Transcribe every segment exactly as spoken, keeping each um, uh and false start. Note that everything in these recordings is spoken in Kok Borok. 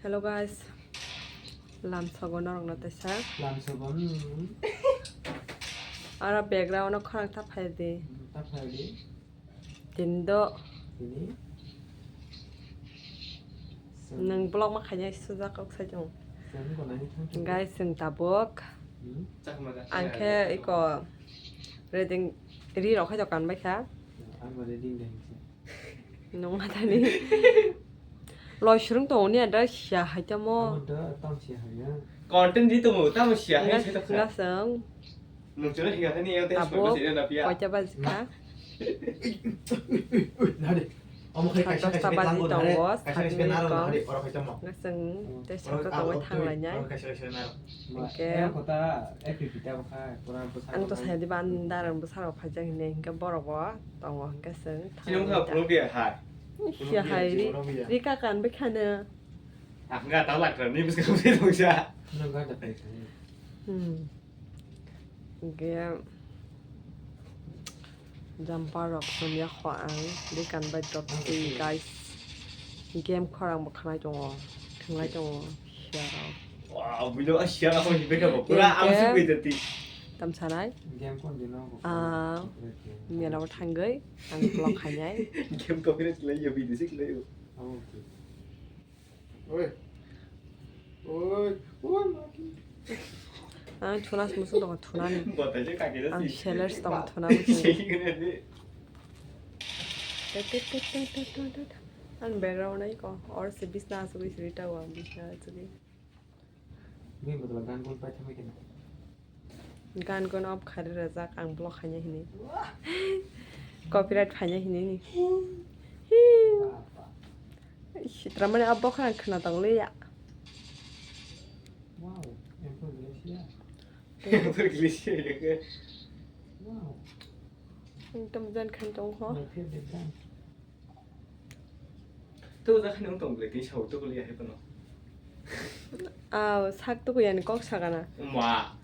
Hello guys, lamsogo norokno teisa. Lamsogo, hmm. Aro background o khorang ta phai di. Hmm, ta phai di. Tini do. Tini. Nwng vlog ma khainai sujak kok sai chwng. Chwng gwnani thang thang. Guys, chwng tabuk. Hmm. Ang khe iko reading ri rok khai dokan bai kha. Ang bo reading de hinse. Nung ma thani. Loi surung tong ni ada sia hai tamo. Amo da tam sia hai ya. Content di tamo, tamo sia hai. Ngas, sai ta kha. Ngasang. Nung chuna hinga thani yang teh. Tabuk, soi soi na pia. Koita baji kha? Nade. Omo khai kaisa kaisa dosta baji tongo, kaisa kaisa naro nade, oro khai tamo. Ngasang tei sakto tongo thanglai nai. Oro kaisa kaisa naro. Hingke. Eh, kota, eh, pipita bo kha, pura bwsa. Ang to sai di bandar ang bwsa rok phaijak hinwi hingke borok bo tongo hingke chwng. Chini wngkha phunukya hai. Sia hai ri, ri kakan bwkhano. Ang ga ta lakra ni bwsa bwsa tongsa. Nang ga da pai kha. Hmm. Game jumper rok sumya kho ang, di kan bai top three guys. Game khorang bo khanai tongo, khanai tongo, siya rok. Wow, buino a siya rok ni beka bo pura ang si bui tati. Tam sanai? Game kon dino. Ah, mela bo thangoi, ang vlog khainai. Game copyright lai ya, video sik lai yo. Oh, okay. Oi. Oi. Oi, maki. Ang thuna musung tongo, thunani. Ang sellers tongo, thuna musung. Ang background ai ko, or se bisna asugwi siri tawa, bisna asugwi. Bini bodol gan gun paithamwi kena. Gan gun off kharwi rwjak ang vlog khaina hinwi. Copyright phaina hinwi ni. Sitra mani abo khana khna tong liya. Wow, Emperor Glacier. Emperor Glacier ya ke. Wow. Ang tam jan khan tong ho. My favorite dance. Tuku ja khani wng tong le, tini sao tuku liya hai phano. Aw, sak tuku yani kok sakana. Ma.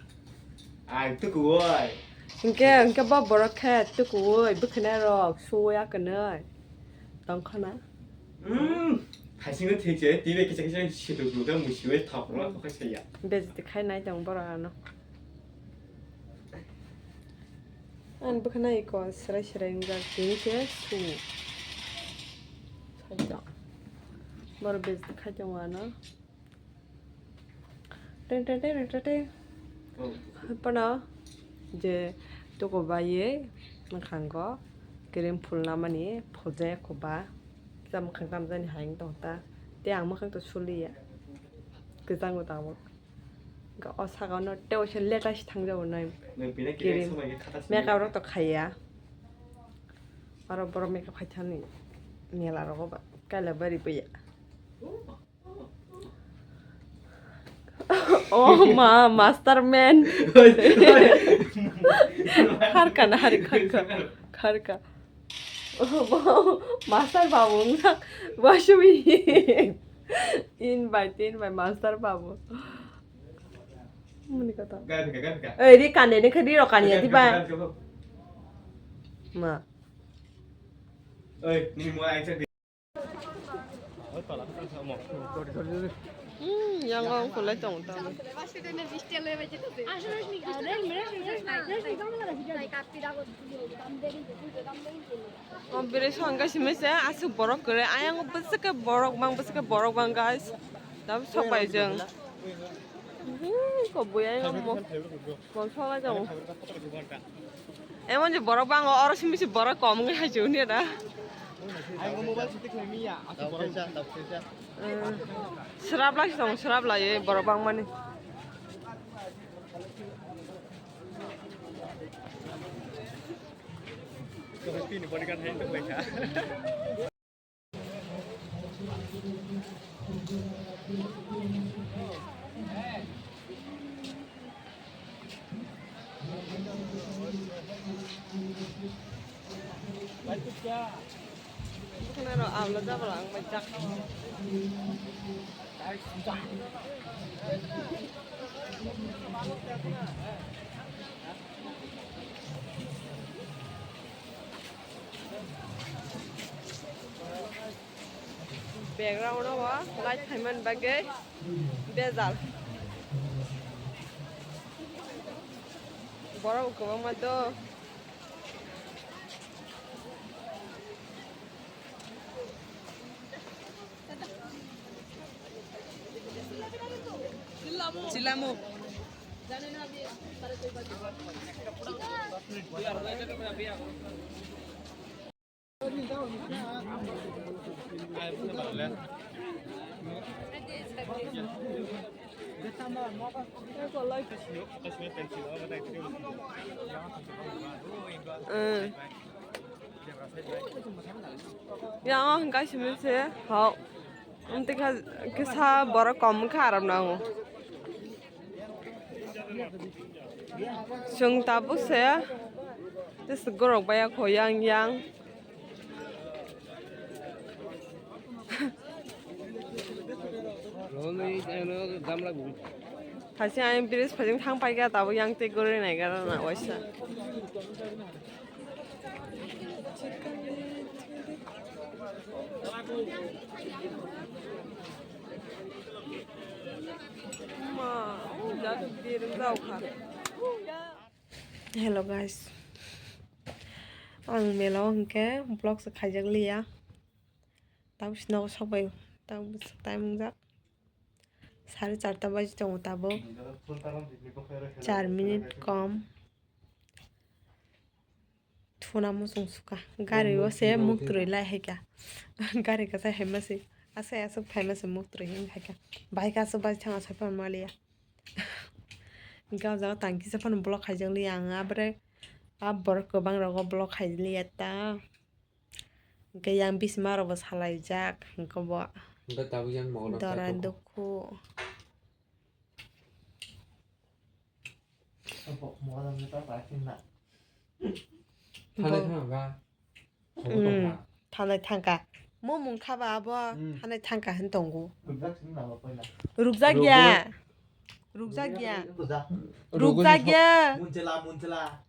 Ai tuku oi. Hingke, hingke bo borok khe tuku oi, bwkhwnai rok suwi akanai. Tong khana. Hmm. Haisingo thik se, tibe kisa kisa situ gluga musiwe thok no thok sai ya. Bejti khai nai tong borok ano. Ang bwkhana iko serai serai wngjak tini khe su. Saijak. Boro bejdi khai tongo ano. Teng teng teng teng teng. Pono je toko bai ye mwkhango cream phulnamani phuljakya koba. Kisa mwkhang tamjani hai wng tong ta. Tei ang mwkhang to suliya. Kwchangbo tabuk. O saka no tei waisa latest thangjago nai. Cream. Makeup rok to khaiya. Oro borok makeup khai thani mela rogo ba kaila bari boya. Oh ma, master man. Kharka na hari kharka. Kharka. Master babu wngkha waswi. In bai tin bai master babu. Muni kata. Oi, ri kande ni khe ri rok kanya di ba. Ma. Oi, nini mo ai chak. Hmm, yang ang kulai tong tong. O bere song kaisa mese aswk borok kwrwi, ayang bwswk khe borok bang, bwswk khe borok bang, guys. Tabuk sok bai chwng. Hii, kobui ayang mo-, mol sok lai tongo. Emon je borok bang, oro simi se borok kom wngwi hai chwng ni da. Srap lai tong, srap lai borok bang mani. Bwkhwnai rok abla jabra ang bai jak. Background o light phaimani bagwi bejal. Borok kwbangma do. Chilamo. Yang hingkai simi se hok. Amtwi kha kisa borok kom wngkha aram nango. Chwng tabuk se tei borok baya kho yang yang. Thaisi ang bridge phaising thang paikha tabuk yang tei gori nai gara na waisa. Hello guys, ang mela o hwnkhe vlog se khaijak liya, tabuk se nogo sokbai, tabuk time wngjak sare charta baji tongo tabuk, char minute kom. Thuna muchung sukha. Gari o se muktwrwi lai hai kha. Gari kwchai hai ma se. Asai aswk phai ma se muktwrwi hin hai kha. Bike aswk bai thang asai phano maliya. Hwnkhe o jaga tang kisa phano block khaijak liya ang. Abre a borok kwbang rogo block khai liya ta. Hwnkhe yang bisima rokbo salaijak. Hwnkhe bo Hwnkhe tabuk yang mogono dorai kha dukhu. Thanai Bo- thangkha. Thanai thangkha. Mo mung kha ba abo thanai thangkha hin tongo. Rukjak ya. Rukjak ya. Rukjak ya. Munchela, munchela.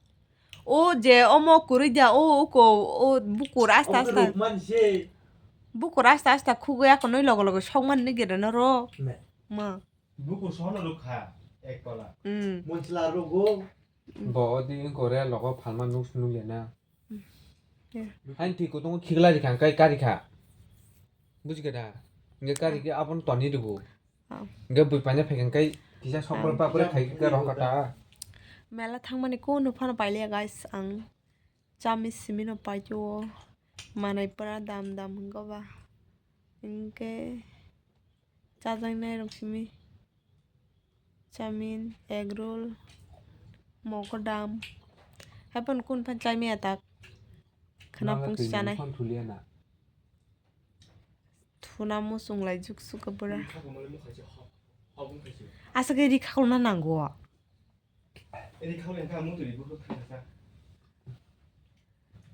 O je omo kwrwi da, o uko, o bukur asta asta. Bukur asta asta khugwi akonwi logo logo sokmani ni gede no ro. Ma. Bukur sono rukha ek tola. Mm. Munchela rugo. Bo odi gore logo phalma nuk nuk ya na. Yeah. Hain twi kutung khigla rikha kai kari kha. Bujikha da? Nge kari ke abon toni dubu. Ah. Nge bui paina phai kai kisa sokol pa pore khai ke rokha ta. Mela thangmani kunu phano pailiya guys ang. Chami simi no paitio. Manai pura dam dam hwngo ba. Hwnkhe chajaknai rok simi. Chowmin, egg roll, mogodam. Haiphan kun phan chai maya tak. Khana pung chanai. Thuna muchung lai juk suka bura. Asa ke ri khaklona nango.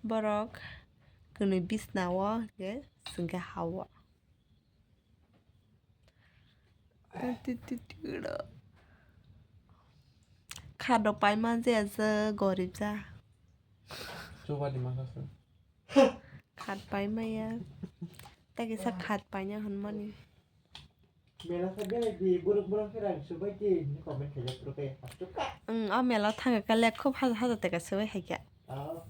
Borok kwnwi bisna o hwnkhe chwngkhe ha o. Kha rok paima je gorib ja. Chubadi ma kha. Khat paimaya. Tei kisa khat paina hwnmani. Mela sa belai di, borok borok khe rang subai di, hwnwi comment khaijak phuru khe, hapchuk kha. Ang o mela thangkha khe lek khub haja haja teka subai hai khe. Ah.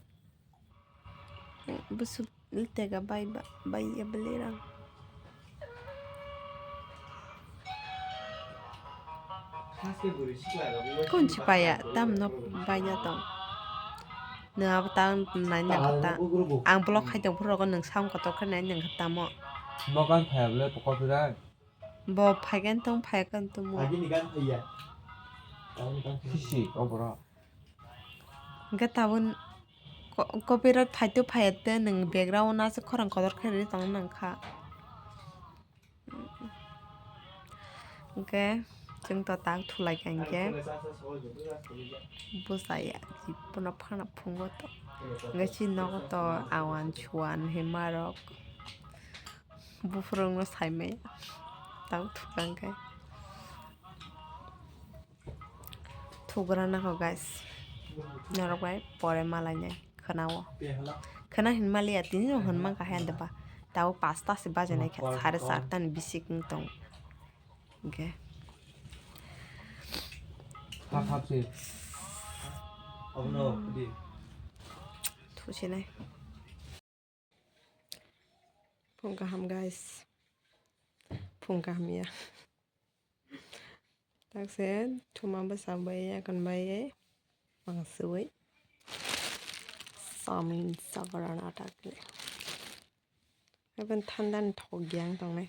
Busuk teka bai ba, bai ya bele rang. Kunchi paya, tam no baina tong. Nang abo tang nai nang kha ta. Ang block khai tong phuru rogo nang sound kotor khe nai nang kha tamo. Mo gan phaya bole pokok birai. Bo phaikan tong phaikan tong mo. Agini gan phaiya. Sisi, o borok. Hwnkhe tabun ko-, copyright phaito phaiya te nwng background o aswk khorang kotor khe rwi tong nang kha. Hwnkhe chwng to tak thulai kha hinkhe bwsaya bono phano phungo to. Hwnkhe chini nogo to awan suan hinma rok buphurungno saimaya tak thukha hinkhe. Thugra nangkha guys. Norok bai pore malainai khwnao. Khwna hinmaliya tini no hwnmankha hai deba. Tao pasta se bajanai khe, sare charta ni bisik wng tong. Hwnkhe. Hap hap se. Abono di. Thusinai. Phung kaham, guys. Phung kaham ya. Takse thuma bwsa bai yakon bai mangsui. Samin sagrana takle. Even thanda ni thok yang tongnai.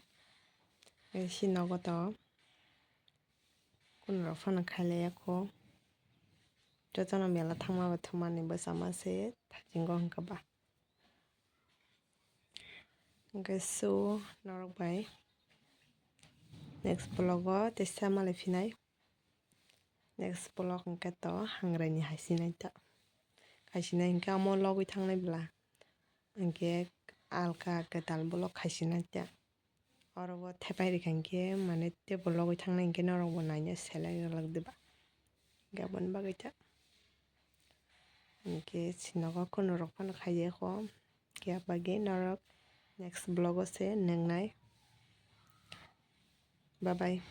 Si nogo to. Kunrok phano khailaiya kho. Jotono mela thangma ba thumani bwsama se thajingo hwnkha ba. Hwnkhe so norok bai next vlog o tesa malai phinai. Next vlog hwnkhe to hangrai ni haisinai ta. Haisinai hwnkhe amo logwi thangnai bwla. Hwnkhe alka kwtal vlog haisinai ta. Oro bo thepai rikha hinkhe, mane, teibo logwi thangnai hinkhe norokbo naina selai rwlak diba. Hinkhe aboni bagwi ta. Hinkhe sinogo kheno rok phano khaijak kho. Hinkhe abagwi norok next vlog o se nwngnai. Bye bye.